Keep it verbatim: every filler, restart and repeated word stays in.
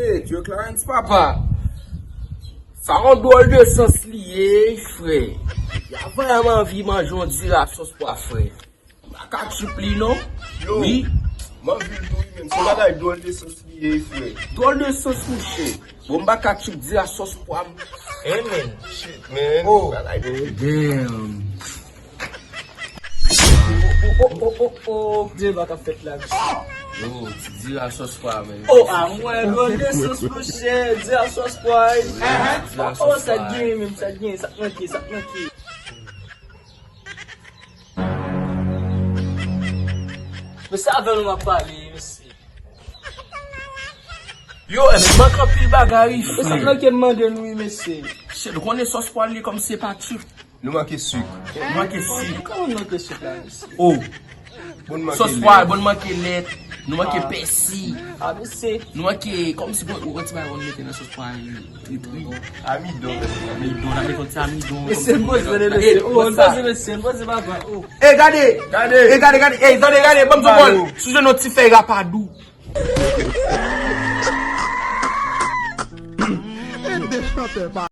Hey, Joe Clarence, papa. Sa yon dwòl de sòs li ye, frè. Y a vrèman anvi manje yon diri a sòs pwa, frè. M pa ka trip li, non. Yo, wi, m anvi l tou, wi, men se yon bagay dwòl de sòs li ye, frè. Dwòl de sòs, mouche. Bon, m pa ka trip diri a sòs pwa, m. Hey, man. Shit, man. Oh, bagay de damn. Oh, oh, oh, oh, oh, oh, Deva k ap fèt la, mesye. Yo, ti diri a sòs pwa, men. Oh, a mwen, dwòl de sòs, monchè, diri a sòs pwa. Diri a sòs pwa. Oh, oh, sa k genyen menm, sa k genyen, sa k manke, sa k manke. Men se avè nou m ap pale, mesye. Yo, e manke anpil bagay, wi, frè. Men sa k manke m mande nou, wi, mesye. Shit, ou konnen sòs pwa li kòm se pa trip. Nou manke sik. Nou manke sik. Kòman nou manke sik la, mesye? Oh. Bon, nou manke sòs pwa, lèt. Bon, nou manke lèt. Nou manke pèsi. Ah, mesye. Nou manke, kòmsi bon, ou wè ti bagay ou mete nan sòs pwa, li, li, li, amidon. Amidon, la met yon ti amidon. Mesye, kòmsi poze, mesye. Oh, poze, mesye, poze, papa. Oh. Ey, gade! Gade! Ey, gade, gade! Ey, tande, gade! Ban m di w, bòl! Sou jwenn yon ti fèy rapadou. E de chantè pa